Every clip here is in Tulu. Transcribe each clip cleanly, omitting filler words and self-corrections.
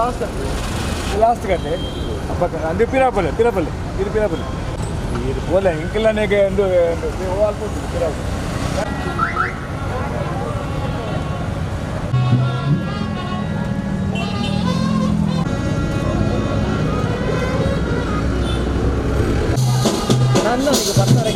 ಲಾಸ್ಟ್ ಲಾಸ್ಟ್ ಕತೆ ಅಬ್ಬಕ್ಕ ಅಂದು ಪಿರಾಪಲೆ ಪಿರಾಪಲೆ ಇದು ಪಿರಾಪಲೆ ಇದು ಪೋಲೆ ಇಂಕಲನೆಗೆ ಒಂದು ಅಲ್ಪ ಪಿರಾಪಲೆ. ನನ್ನ ಬರ್ತಾರೆ.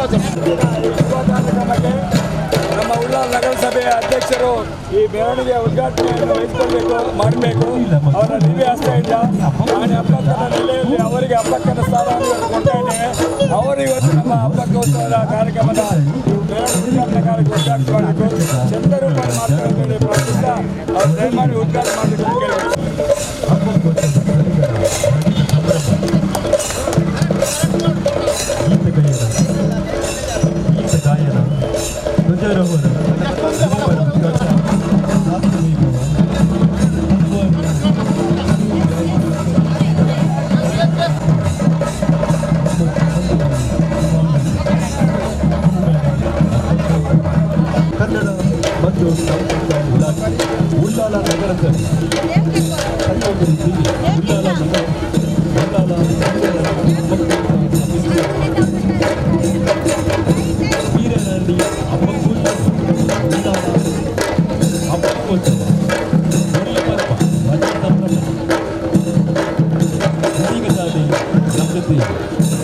ಕಾರ್ಯಕ್ರಮಕ್ಕೆ ನಮ್ಮ ಉಳ್ಳಾಲ ನಗರಸಭೆಯ ಅಧ್ಯಕ್ಷರು ಈ ಮೆರವಣಿಗೆ ಉದ್ಘಾಟನೆಯನ್ನು ವಹಿಸಿಕೊಳ್ಬೇಕು, ಮಾಡಬೇಕು. ಅವರ ದಿವ್ಯ ಹಸ್ತೆಯಿಂದ ರಾಣಿ ಅಬ್ಬಕ್ಕನ ನೆಲೆಯಲ್ಲಿ ಅವರಿಗೆ ಅಬ್ಬಕ್ಕನ ಸ್ಥಾನವನ್ನು ಕೊಡ್ತಾ ಇದ್ದೇವೆ. ಅವರು ಇವತ್ತು ನಮ್ಮ ಅಬ್ಬಕ್ಕ ಉತ್ಸವದ ಕಾರ್ಯಕ್ರಮದ ಮೆರವಣಿಗೆ ಉದ್ಘಾಟನೆ ಕಾರ್ಯಕ್ರಮ ಉದ್ಘಾಟನೆ ಮಾಡಬೇಕು, ಚಂದ ರೂಪಾಯಿ ಮಾಡ್ತಾರೆ ಅಂತ ಹೇಳಿ ಪ್ರಾರ್ಥಿಸ್ತಾ ಅವರು ದಯಮಾಡಿ ಉದ್ಘಾಟನೆ ಮಾಡಬೇಕು ಅಂತ ಕೇಳಿದೆ. ಕನ್ನಡ ಮತ್ತು ಸಾಂಸ್ಕೃತಿಕ ಇಲಾಖೆ, ಉಳ್ಳಾಲ ನಗರಸಭೆ, ಉಳ್ಳಾಲ ನಗರ, ಉಳ್ಳಾಲ ವೀರನಹಳ್ಳಿ ಅಬ್ಬಕ್ಕೋತ್ಸವ, ಉಳ್ಳಾಲ ಅಬ್ಬಕ್ಕೋತ್ಸವ, ಪರ್ವ ರಜಾ ಸಂಭ್ರಮ, ಇದೀಗ ನಮ್ಮ ತುಳುನಾಡ.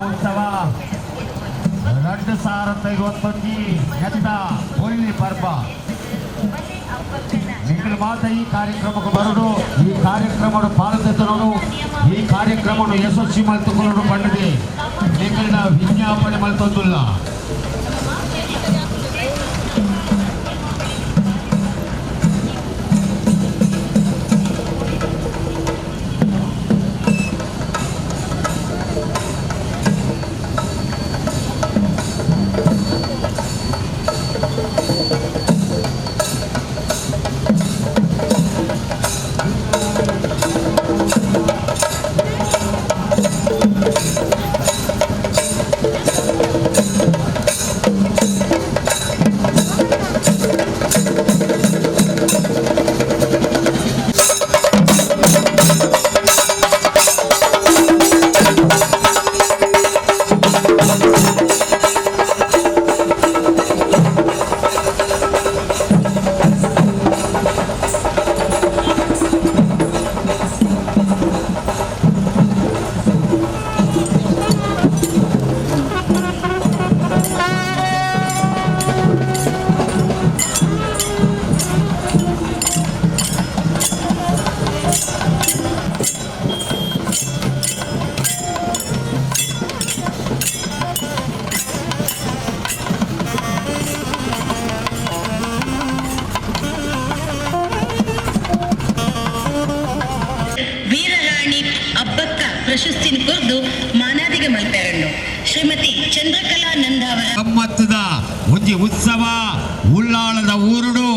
ಉತ್ಸವ 2021 ಎತ್ತ ಬೊಳ್ಳಿ ಪರ್ವ ನಿಖಿಲ್ ಮಾತ ಈ ಕಾರ್ಯಕ್ರಮಕ್ಕೆ ಬರಡು, ಈ ಕಾರ್ಯಕ್ರಮ ಪಾಲ್ಗೊಳ್ಳೋರು, ಈ ಕಾರ್ಯಕ್ರಮ ಯಶಸ್ವಿ ಮಲ್ತುಕೊಳ್ಳೋಡು ಬಂದಿದೆ. ನಿಖಿಲ್ನ ವಿಜ್ಞಾಪನೆ ಮಲ್ತೊಂದುಲ್ಲ. ವೀರರಾಣಿ ಅಬ್ಬಕ್ಕ ಪ್ರಶಸ್ತಿನ ಕೊರ್ದು ಮಾನಾದಿಗೆ ಮಲ್ಪೆರಣ್ಣು ಶ್ರೀಮತಿ ಚಂದ್ರಕಲಾ ನಂದಾವರ. ಗಮ್ಮತ್ತದ ಒಂಜಿ ಉತ್ಸವ ಉಳ್ಳಾಳದ ಊರುಡು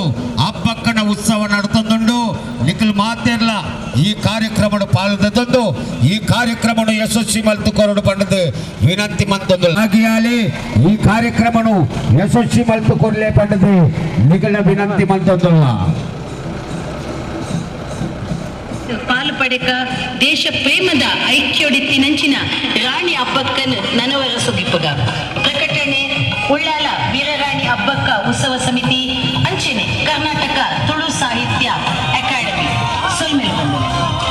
ಅಬ್ಬಕ್ಕನ ಉತ್ಸವ ನಡ್ತಂದುಂಡು. ನಿಖಿಲ್ ಮಾತೆರ್ಲ ಈ ಕಾರ್ಯಕ್ರಮ ಪಾಲ್ಗೊಂಡು ಈ ಕಾರ್ಯಕ್ರಮ ಯಶಸ್ವಿ ಮಲ್ತುಕೊರಡು ಪಂಡದು ವಿನಂತಿ ಮಂತೊಂದು. ಹಾಗೆಯಾಲಿ ಈ ಕಾರ್ಯಕ್ರಮ ಯಶಸ್ವಿ ಮಲ್ತುಕೊರ್ಲೆ ಪಂಡದು ನಿಖಿಲ್ನ ವಿನಂತಿ ಮಂತೊಂದುಲ್ಲ. ಪಾಲು ಪಡೆಕ ದೇಶ ಪ್ರೇಮದ ಐಕ್ಯೊಡಿತ್ತಿನಂಚಿನ ರಾಣಿ ಅಬ್ಬಕ್ಕನ್ ನನವರ ಸುಗಿಪುಗ. ಪ್ರಕಟಣೆ ಉಳ್ಳಾಲ ವೀರರಾಣಿ ಅಬ್ಬಕ್ಕ ಉತ್ಸವ ಸಮಿತಿ, ಅಂಚನೆ ಕರ್ನಾಟಕ ತುಳು ಸಾಹಿತ್ಯ ಅಕಾಡೆಮಿ. ಸೊಲ್ಮೆಲ್ ಬಂದನೆ.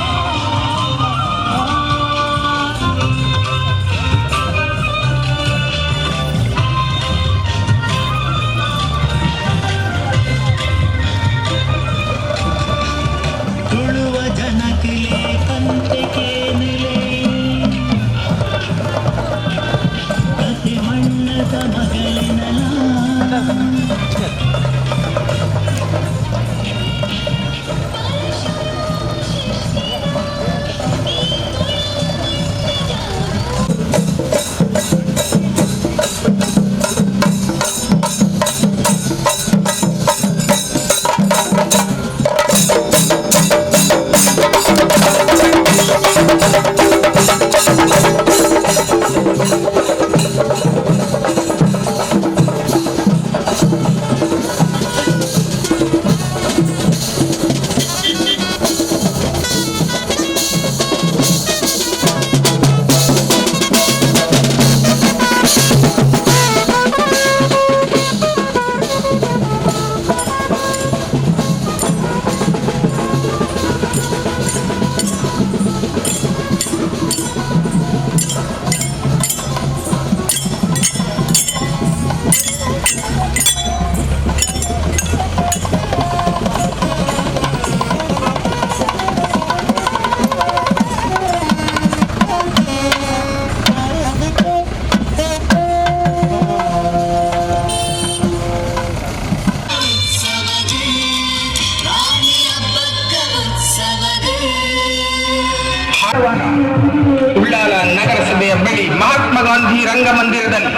ಉಳ್ಳಾಲ ನಗರಸಭೆಯ ಬಳಿ ಮಹಾತ್ಮ ಗಾಂಧಿ ರಂಗಮಂದಿರದಲ್ಲಿ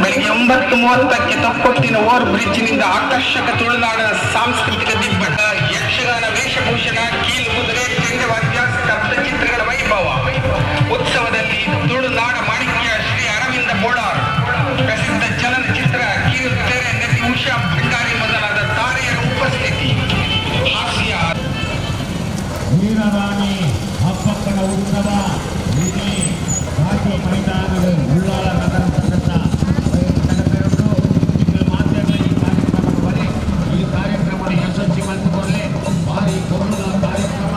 ಬೆಳಿಗ್ಗೆ 9:30ಕ್ಕೆ ತೊಕ್ಕೊಟ್ಟಿನ ಓವರ್ ಬ್ರಿಡ್ಜ್ನಿಂದ ಆಕರ್ಷಕ ತುಳುನಾಡಿನ ಸಾಂಸ್ಕೃತಿಕ ದಿಬ್ಬಟ, ಯಕ್ಷಗಾನ ವೇಷಭೂಷಣ, ಕೀಲು ಕುದುರೆ, ಚೆಂಡವಾದ್ಯ, ಸ್ತಬ್ಧ ಚಿತ್ರಗಳ ವೈಭವ. ಉತ್ಸವದಲ್ಲಿ ತುಳುನಾಡ ಮಾಣಿಕ್ಯ ಶ್ರೀ ಅರವಿಂದ ಬೋಳಾರ್, ಪ್ರಸಿದ್ಧ ಚಲನಚಿತ್ರ ಕಿರುತೆರೆ ನಟಿ ಉಷಾ ಭಂಡಾರಿ ಮೊದಲಾದ ತಾರೆಯರ ಉಪಸ್ಥಿತಿ. ಹಾಸ್ಯ ವೀರರಾಣಿ ಹಬ್ಬಕ್ಕನ ಉತ್ಸವ ಇಡೀ ಗಾಂಧಿ ಮೈದಾನದ ಉಳ್ಳಾಲ ನಗರ ಸಂಘದ ನಡೆದಿರುವುದು. ಮಾಧ್ಯಮ ಈ ಕಾರ್ಯಕ್ರಮದ ಈ ಕಾರ್ಯಕ್ರಮ ಯಶಸ್ವಿ ಮಾಡಿಕೊಳ್ಳೆ ಭಾರಿ ಗೌರವದ ಕಾರ್ಯಕ್ರಮ,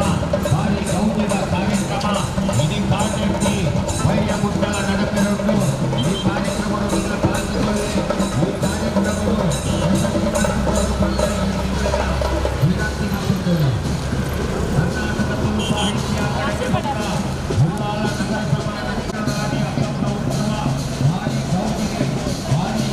ಭಾರಿ ಗೌರವದ ಕಾರ್ಯಕ್ರಮ ಇಡೀ ಕಾಟೆಟ್ಟಿ ವೈರ್ಯ ಮುಟ್ಟಲ ನಡೆದಿರುವುದು. ಈ ಕಾರ್ಯಕ್ರಮವನ್ನು ಪಾಲ್ಗೊಳ್ಳಿ ಈ ಕಾರ್ಯಕ್ರಮವು ಯಶಸ್ವಿ ಮಾಡಿಕೊಳ್ಳಲು ವಿನಂತಿ ಮಾಡುತ್ತೇವೆ. ಕರ್ನಾಟಕ ತುಳು ಸಾಹಿತ್ಯ ಅಕಾಡೆಮಿ ಉಳ್ಳಾಲ ನಗರಸಭಾ ವೀರರಾಣಿ ಹಬ್ಬದ ಉತ್ಸವ ಭಾರಿ ಗೌರಿಗೆ ಭಾರಿ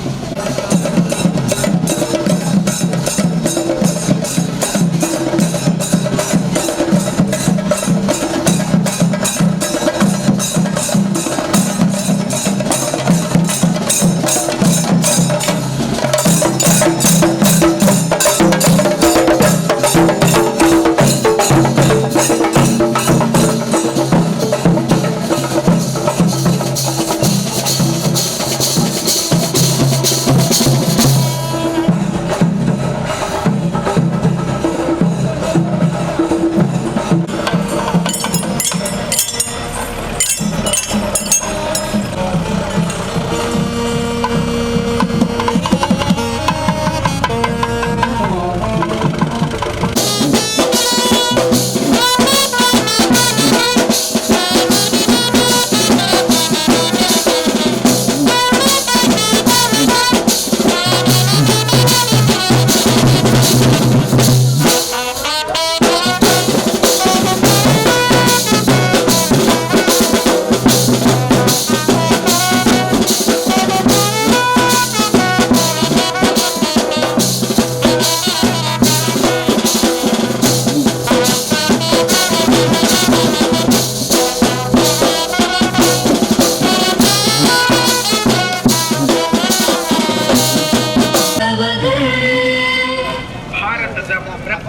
ಭಾರತದ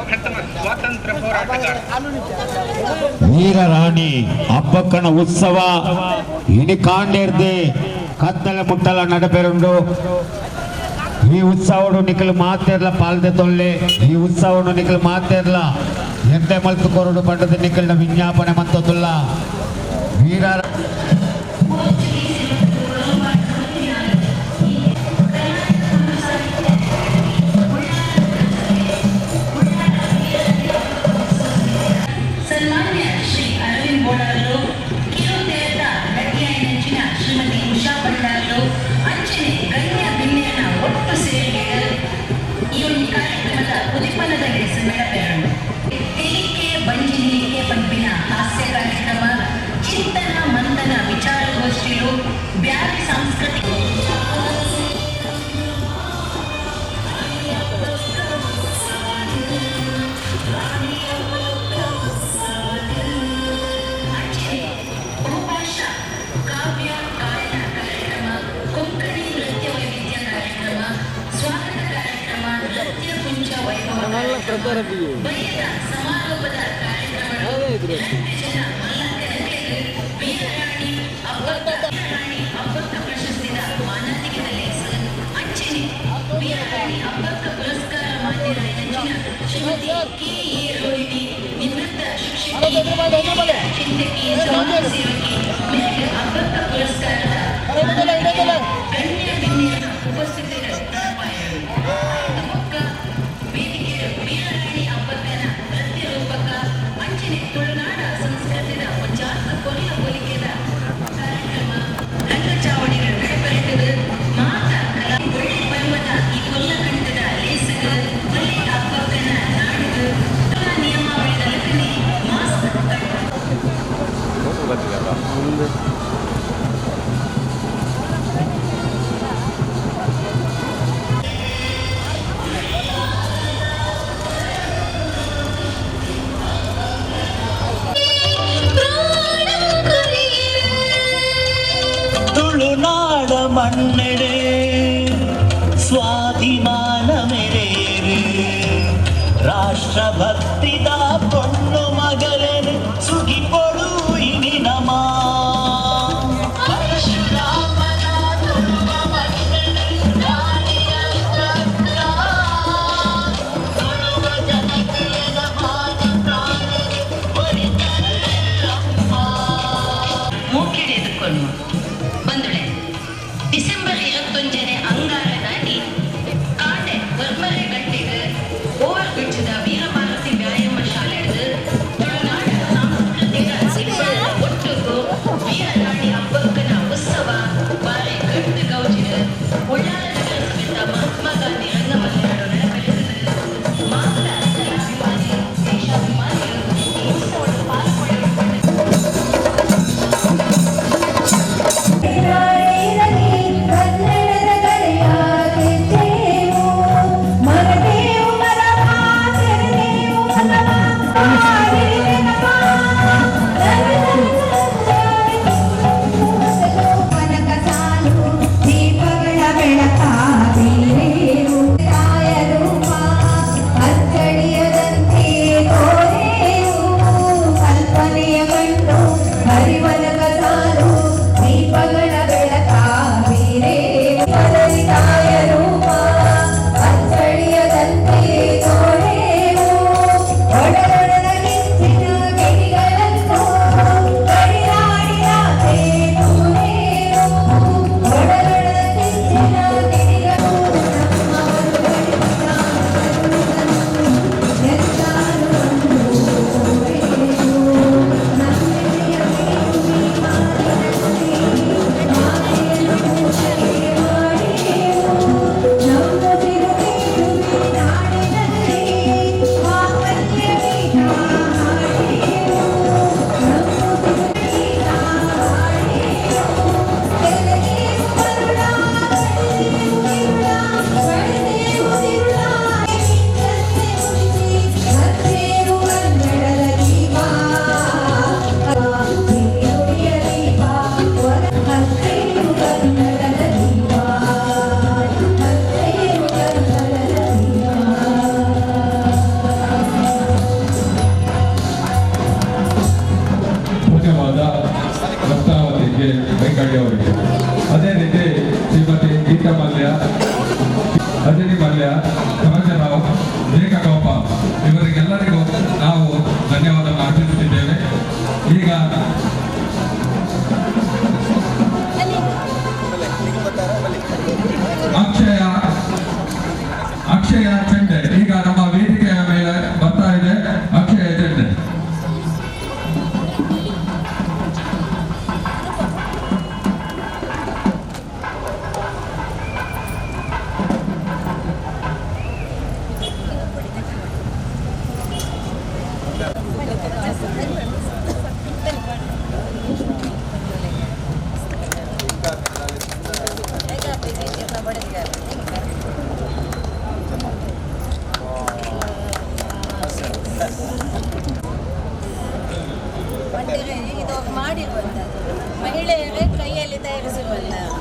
ಪ್ರಥಮ ಸ್ವಾತಂತ್ರ್ಯ ಹೋರಾಟಗಾರ ವೀರರಾಣಿ ಹಬ್ಬಕ್ಕನ ಉತ್ಸವ ಇನಿ ಕಾಂಡೇರ್ದೆ ಕತ್ತಲೆ ಮುಟ್ಟಲ ನಡಪೆರುಂಡು. ಈ ಉತ್ಸವಡು ನಿಖಲು ಮಾತೇರ್ಲ ಪಾಲ್ದೆ ತೊಲ್ಲೆ, ಈ ಉತ್ಸವನು ನಿಖಲು ಮಾತೇರ್ಲ ಎಂತೆ ಮಲ್ತು ಕೊರಡು ಪಂಡದ ನಿಖಲ್ನ ವಿಜ್ಞಾಪನೆ ಮಂತದುಲ್ಲ. ವೀರ ಸನ್ಮಾನ್ಯ ಶ್ರೀ ಅರವಿಂದ್ ಬೋಳಾರರು, ಕಿರುತೆರೆದ ನಟಿಯಾಯಿನಂಚಿನ ಶ್ರೀಮತಿ ಉಷಾ ಭಂಡಾರರು, ಅಂಚನೆ ಗಣ್ಯ ಬಿನ್ನೆಯನ ಒಟ್ಟು ಸೇರಿಗೆಗಳು ಈ ಒಂದು ಕಾರ್ಯಕ್ರಮದ ಉದಿಪನದ ನಡೆಪೆರಡು. ತೆಲಿಕೆ ಬಂಜಿ ನಿಲಿಕೆ ಪಂಪಿನ ಹಾಸ್ಯ ಕಾರ್ಯಕ್ರಮ, ಚಿಂತನ ಮಂಥನ ವಿಚಾರಗೋಷ್ಠಿಗಳು, ಬ್ಯಾರಿ ಸಾಂಸ್ಕೃತಿಕ ಬಹುಭಾಷಾ ಕಾವ್ಯ ಗಾಯನ ಕಾರ್ಯಕ್ರಮ, ಕೊಂಕಣಿ ನೃತ್ಯ ವೈವಿಧ್ಯ ಕಾರ್ಯಕ್ರಮ, ಸ್ವಾಗತ ಕಾರ್ಯಕ್ರಮ, ನೃತ್ಯ ಕುಂಚ ವೈಭವ ಕಾರ್ಯಕ್ರಮ, ಬಯ್ಯದ ಸಮಾರೋಪದ ಕಾರ್ಯಕ್ರಮಗಳು ಜನ ಮಲ್ಲಕ್ಕನಕ್ಕೆ ವೀರರಾಣಿ ಅಬ್ಬಕ್ಕ ಪ್ರಶಸ್ತಿದ ಮಾನಾದಿಗೆದಲ್ಲಿ ಅಂಚನೆ ವೀರರಾಣಿ ಅಬ್ಬಕ್ಕ ಪುರಸ್ಕಾರ ಮಾನ್ಯರಾಯಿನಂಚಿನ ಶ್ರೀಮತಿ ಕೆ ಎ ರೋಹಿಣಿ, ನಿವೃತ್ತ ಶಿಕ್ಷಕಿ, ಚಿಂತಕಿ, ಸಮಾಜ ಸೇವಕಿ ಮೇರೆಗೆ ಅಬ್ಬಕ್ಕ ಪುರಸ್ಕಾರದ ಗಣ್ಯ ಬಿನ್ನೆಯರ ಉಪಸ್ಥಿತರ ಬೊಕ್ಕ ವೇದಿಕೆಯ ವೀರರಾಣಿ ಅಬ್ಬಕ್ಕನ ನೃತ್ಯ ರೂಪಕ ಅಂಚನೆ ತುಳುನಾಡ ಸಂಸ್ಕೃತಿದ ಒಂಜಾತ ಕೊರಿಯ ಹೋಲಿಕೆದ ಕಾರ್ಯಕ್ರಮ ರಂಗಚಾವಣಿಗಳು ನಡೆಪರೆತದು. ಮಾತ ಕಲಾ ಒಳ್ಳೆ ಪರ್ವದ ಈ ಕೊಲ್ಲಕಂಠದ ಲೇಸುಗ ಒಳ್ಳೆ ಅಬ್ಬಕ್ಕನ ನಾಡುಗ ಕಲಾ ನಿಯಮಾವಳಿದ ಲಕನೆ ಮಾಸ್ಕ್ ಮಣ್ಣೆಡೆ ಸ್ವಾಭಿಮಾನ ಮೆರೇರು ರಾಷ್ಟ್ರಭಕ್ತಿದ ಪೊಣ್ಣು ಮಗಲೆನು ಸುಗಿಪೊಡು ಇನಿ ನಮ ಪರಶುರಾಮನ ತುಳುವ ಮಣ್ಣೆಡೆ ರಾಣಿಯ ತುಳುವ ಜನತೆಯ ಮಾನ ಪ್ರಾಣನೆ ಒರಿತರಮ್ಮ. ಮೂಕಿಡೆದುಕೊಂಡು ಬಂದುಳೆ ಡಿಸೆಂಬರ್ 21ನೇ ಅಂಗಾರದಾನಿ ಕಾಂಡೆ 9:30 ಗಂಟೆಗೆ ಓವರ್ ಬ್ರಿಡ್ಜ್ದ ವೀರಭಾರತಿ ವ್ಯಾಯಾಮ ಶಾಲೆಡ್ ತುಳುನಾಡ ಸಾಂಸ್ಕೃತಿಕ ದಿಬ್ಬಣದ ಒಟ್ಟುಗು ವೀರರಾಣಿ ಅಬ್ಬಕ್ಕನ ಉತ್ಸವ ಬಾರಿ ಗಟ್ಟು ಗೌಜಿಡ್ ಉಳ್ಳಾಲ ನಗರಸಭೆತ ಮಹಾತ್ಮ ಗಾಂಧಿ ರಂಗಮಂದಿರಡ್ ನಡಪೆರೆಂದು ಮಾತ ಕಲಾಭಿಮಾನಿ ದೇಶಾಭಿಮಾನಿಲು ಈ ಉತ್ಸವಡ್ ಪಾಲ್ಗೊಳ್ಳೊಡು. ಕನ್ನಡದ ಕರೆಯ ಕೆಚ್ಚೇವು ಮರದೇವು ಮರವ ತೆರೆದೇವು ಮರವ ಕನಕ ಸಾಲು ದೀಪಗಳ ಬೆಳಕ ಬೀರೇವು ತಾಯ ರೂಪ ಅಚ್ಚಳಿಯದಂತೆ ತೋರೇವು ಕಲ್ಪನೆಯ ಕಂಡು ಹರಿವನಕ ಸಾಲು ದೀಪಗಳ ಬೆಳಕ ಬೀರೇವು ತಾಯ ರೂಪ ಅಚ್ಚಳಿಯದಂತೆ ತೋರೇವು ಒಡಲೊಡಲ ಕಿಚ್ಚಿನ ಗಿರಿಗಳನ್ನು ಕಡಿದಾಡಿದಾಚೆ ತೂರೇವು ಒಡಲೊಡಲ ಕಿಚ್ಚಿನ ಗಿರಿಗಳು ನಮ್ಮವರು ಗಳಿಸಿದ ಎತ್ತಾರು ಒಂದು ಕೋರೇವು ನಮ್ಮೆದೆಯ ಮೇಲುಮೆ ಮಾತಿನಲ್ಲಿ ಮಾತೆಯನ್ನು ಪೂಜೆ ಮಾಡೇವು ನಮ್ಮುಸಿರು ಬೀಳುವೆ ನಾಡಿನಲ್ಲಿ ವಾಕಲ್ಯ ಗೀತ ಹಾಡೇವು ನಮ್ಮುಸಿರು ಗೀತ ಹಾಡೇವು ತೆರೆದೇವು ಮರುಳ ಬೆಳೆದೇವು ತಿರುಳ ಬೆಳೆದೇವು ತಿರುಳ ಮಿಂಚಂತೆ ಉಳಿಸಿ ಹಚ್ಚೇವು ಕನ್ನಡದ ದೀಪ ಹಿರಿಯ ದೀಪ ಹಚ್ಚೇವು ಕನ್ನಡದ ದೀಪ ಹಚ್ಚೇವು ಕನ್ನಡದ ದೀಪ. ಧನ್ಯವಾದ ರತ್ನಾವತಿಗೆ ವೆಂಕಯ್ಯ ಅವರಿಗೆ. ಅದೇ ರೀತಿ ಶ್ರೀಮತಿ ಗೀತಾ ಮಲ್ಯ, ರಜನಿ ಮಲ್ಯ, ರಾಜರಾವ್, ರೇಖಾ ಗೋಪಾಲ್ ಇವರಿಗೆಲ್ಲರಿಗೂ ನಾವು ಧನ್ಯವಾದವನ್ನು ಅರ್ಪಿಸುತ್ತಿದ್ದೇವೆ. ಈಗ ಅಕ್ಷಯ ಅಕ್ಷಯ ಚೆಂಡೆ ಈಗ ನಮ್ಮ ವೇದಿಕೆಯ ಮೇಲೆ ಬರ್ತಾ ಇದೆ. ಅಕ್ಷಯ ಚೆಂಡೆ. ಇದು ಮಾಡಿರುವಂಥದ್ದು ಮಹಿಳೆಯರೇ ಕೈಯಲ್ಲಿ ತಯಾರಿಸಿರುವಂಥದ್ದು.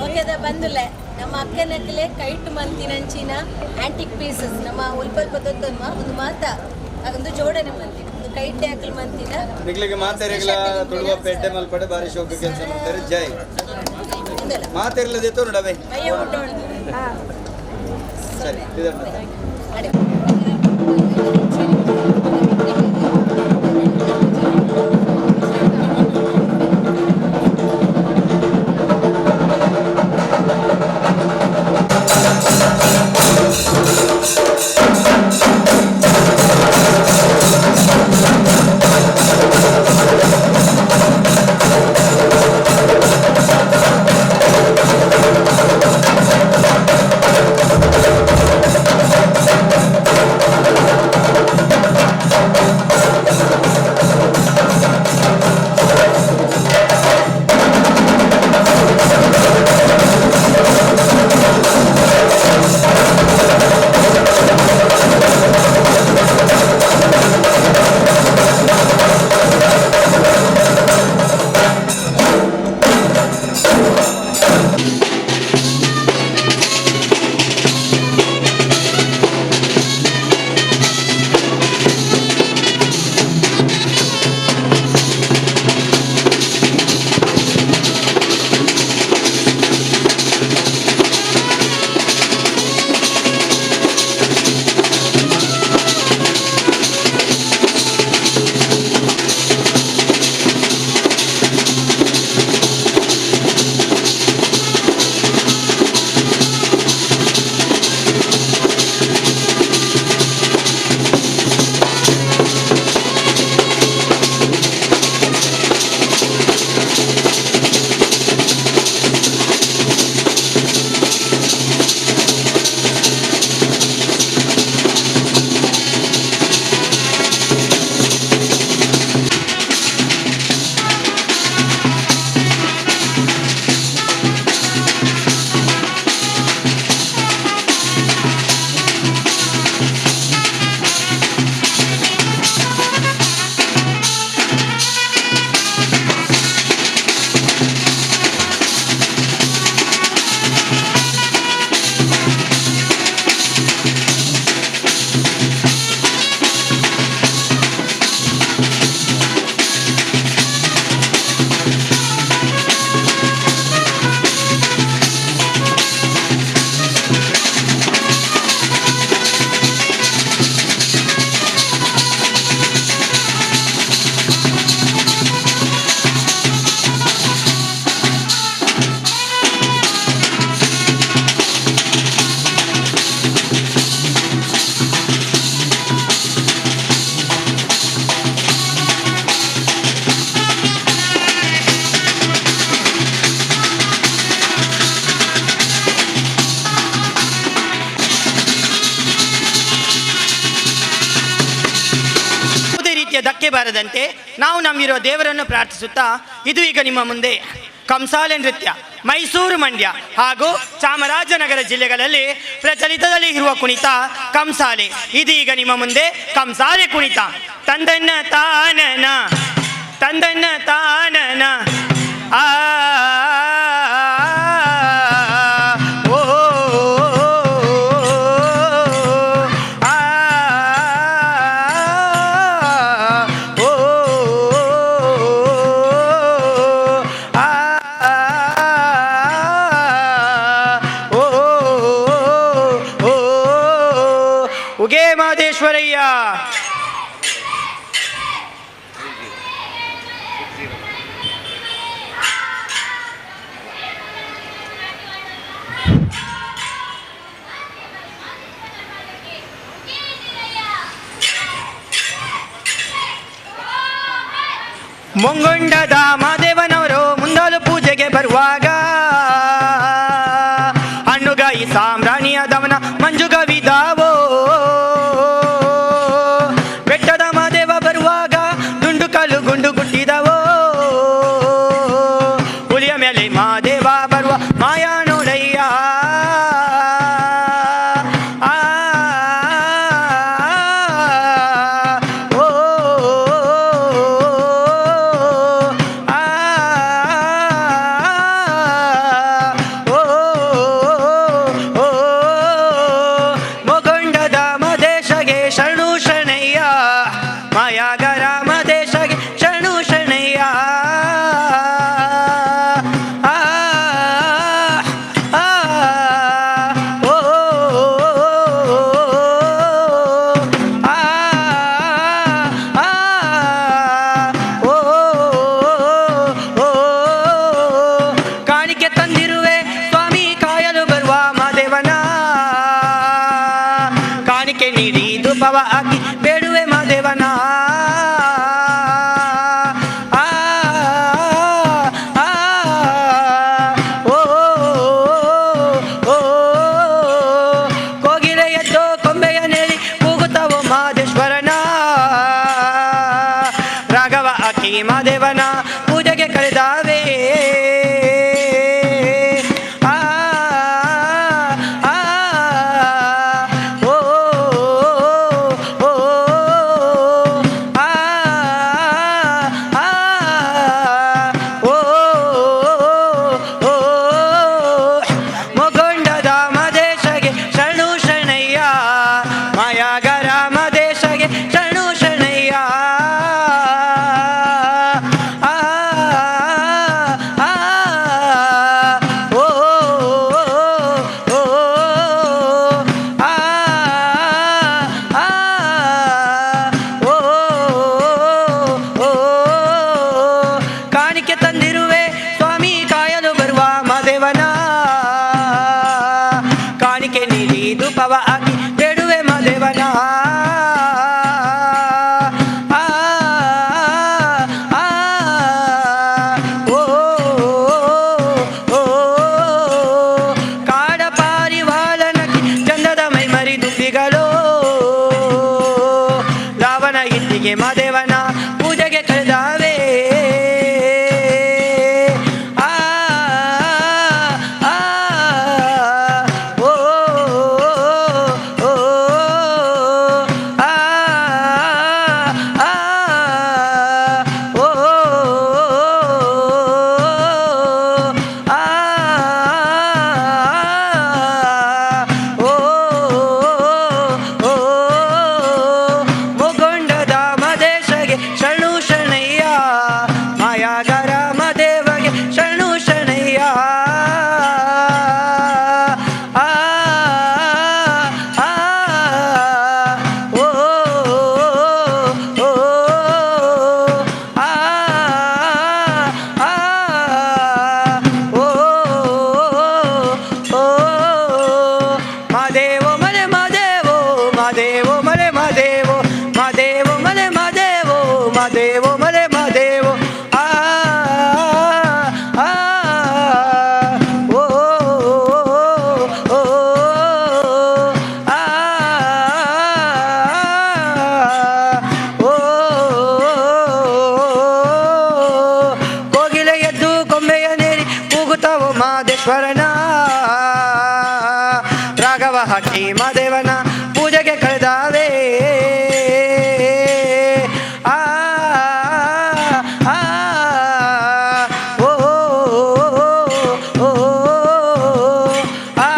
ಒಕೆದ ಬಂದುಲೆ ನಮ್ಮ ಅಕ್ಕನಕ್ಕಲೆ ಕೈಟ್ ಮಂತಿನಂಚಿನ ಆಂಟಿಕ್ ಪೀಸಸ್ ನಮ್ಮ ಉಲ್ಪಲ್ಪ ತೊತ್ತನ್ಮ ಒಂದು ಮಾತ ಒಂದು ಜೋಡಣೆ ಮಂತಿ ಒಂದು ಕೈಟ್ ಹಾಕಲ್ ಮಂತಿನ. ನಿಗ್ಲಿಗೆ ಮಾತೆರೆಗ್ಲ ತುಳುವ ಪೇಟೆ ಮಲ್ಪಡೆ ಬಾರಿ ಶೋಕ ಕೆಲಸ ಮಾಡ್ತಾರೆ. ಜೈ ಮಾತೆರ್ಲದಿತ್ತು ನೋಡಬೇ. ಮೈಯ ಉಂಟು. ಸರಿ ಇದನ್ನ. ಅಡೆ. ಧನ್ಯವಾದ. ರೀತಿಯ ಧಕ್ಕೆ ಬಾರದಂತೆ ನಾವು ನಂಬಿರುವ ದೇವರನ್ನು ಪ್ರಾರ್ಥಿಸುತ್ತಾ ಇದು ಈಗ ನಿಮ್ಮ ಮುಂದೆ ಕಂಸಾಲೆ ನೃತ್ಯ ಮೈಸೂರು, ಮಂಡ್ಯ ಹಾಗೂ ಚಾಮರಾಜನಗರ ಜಿಲ್ಲೆಗಳಲ್ಲಿ ಪ್ರಚಲಿತದಲ್ಲಿ ಇರುವ ಕುಣಿತ ಕಂಸಾಲೆ. ಇದೀಗ ನಿಮ್ಮ ಮುಂದೆ ಕಂಸಾಲೆ ಕುಣಿತ. ತಂದನ್ನ ತಾನನ ತಂದನ್ನ ತಾನನ ಆ ಓ ಆ ಓ ಆ ಓ ಓ ಉಗೇ ಮಾದೇಶ್ವರಯ್ಯ. ಮುಂಗೊಂಡದ ಮಾದೇವನವರು ಮುಂದಾಲು ಪೂಜೆಗೆ ಬರುವಾಗ ಹಣ್ಣುಗಾಯಿ ಸಾಮ್ರಾಣಿಯಾದವನ ಮಂಜುಗವಿದಾವೋ. ಬೆಟ್ಟದ ಮಾದೇವ ಬರುವಾಗ ದುಂಡು ಕಲ್ಲು ಗುಂಡು ಗುಟ್ಟಿದವೋ. ಹುಲಿಯ ಮೇಲೆ ಮಾದೇವ ಬರುವ ಮಾಯಾ ನೋಡಯ್ಯ. ಆ ಓ ಆ ಓ ಓ ಮೊಗೊಂಡದ ಮದೇಶಗೆ ಶರಣು ಶರಣಯ್ಯ, ಮಾಯಾಗರ ಮದೇಶಗೆ ಶರಣು ಶರಣಯ್ಯ. ಆ ಆ ಓ ಆ ಆ ಓ ಓ ಕಾಣಿಕೆ ತಂದಿರುವೆ ಸ್ವಾಮಿ ಕಾಯಲು ಬರುವ ಮಾದೇವನ. ಕಾಣಿಕೆ ನೀಡಿ ಧೂಪವ ಹಾಕಿ ಬೇಡುವೆ ಮಾದೇವನ. ಆ ಆ ಓ ಓ ಕೋಗಿಲೆ ಎದ್ದು ಕೊಂಬೆಯ ನೇರಿ ಕೂಗುತ್ತವೋ ಮಾದೇಶ್ವರನ. ರಾಘವ ಅಕ್ಕಿ ಮಾದೇವನ ಪೂಜೆಗೆ ಕರೆದಾವೆ. ಆ ಆ ಓ ಓ ಆ ಆ ಓ ಓ ಮೊಗೊಂಡದ ಮದೇಶಗೆ ಶರಣು ಶರಣಯ್ಯ, ಮಾಯಾಗರ ಮದೇಶಗೆ ಶರಣು ಶರಣಯ್ಯ. ಆ ಆ ಓ ಓ ಆ ಆ ಓ ಓ ಕಾಣಿಕೆ ತಂದಿರುವೆ ಸ್ವಾಮಿ ಕಾಯಲು ಬರುವ ಮಾದೇವನ. ಕಾಣಿಕೆ ನೀಡಿ ಧೂಪವ ಹಾಕಿ ಬೇಡುವೆ ಮಾದೇವನ. ಆ ಆ ಓ ಓ ಕಾಡ ಪಾರಿವಾಳನಕ್ಕೆ ಚಂದದ ಮೈಮರಿ ದುಂಬಿಗಳು. ರಾವಣ ಇತ್ತಿಗೆ ಮಾದೇವನ ಪೂಜೆಗೆ ಕರೆದಾವೆ. ಆ ಆ ಓ ಓ ಆ ಆ ಓ ಆ ಓ ಓ ಮೊಗೊಂಡದ ಮದೇಶಗೆ ಶರಣು ಶರಣಯ್ಯ, ಮಾಯಾಗರ ಮದೇವಗೆ ಶರಣು ಶರಣಯ್ಯ. ಆ ಆ ಓ ಓ ಆ ಆ ಓ ಓ ಮಾದೇವೋ ಮಲೆ ಮಾದೇವೋ, ಮಾದೇವೋ ಮಲೆ ಮಾದೇವೋ, ಮಾದೇವೋ ಮಲೆ ಮಾದೇವೋ, ಮಾದೇವೋ. ಮಟ್ಟಿ ಮಾದೇವನ ಪೂಜೆಗೆ ಕಳೆದಾವೆ. ಆ ಆ ಓ ಓ ಆ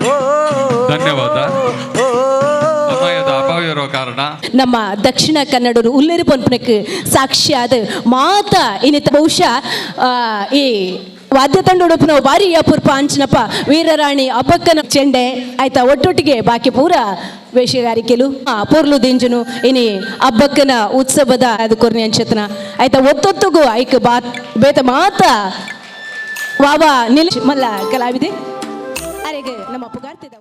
ಓ. ಧನ್ಯವಾದ. ಸಮಯದ ಅಭಾವ ಇರೋ ಕಾರಣ ನಮ್ಮ ದಕ್ಷಿಣ ಕನ್ನಡರು ಉಲ್ಲೇರು ಪನ್ಪನಕ್ಕೆ ಸಾಕ್ಷಿಯಾದ ಮಾತ ಇನ್ನಿತ ಬಹುಶಃ ಈ ವಾದ್ಯ ತಂಡ ಉಡುಪಿನ ಬಾರಿ ಅಪೂರ್ಪ ಅಂಚಿನಪ್ಪ ವೀರರಾಣಿ ಅಬ್ಬಕ್ಕನ ಚೆಂಡೆ ಆಯ್ತಾ, ಒಟ್ಟೊಟ್ಟಿಗೆ ಬಾಕಿ ಪೂರ ವೇಷಗಾರಿಕೆಲು ಪೊರ್ಲು ದಿಂಜುನು ಇನಿ ಅಬ್ಬಕ್ಕನ ಉತ್ಸವದ ಅದು ಕೊರ್ನಿ ಅಂಚತನ ಆಯ್ತಾ, ಒತ್ತೊತ್ತುಗು ಐಕ್ ಬಾ ಬೇತ ಮಾತ ವಾವಾ ನಿಲ್ ಮಲ್ಲ ಕಲಾವಿದೆ ಅರೆಗೆ ನಮ್ಮ ಪುಗಾರ್ತಿದ.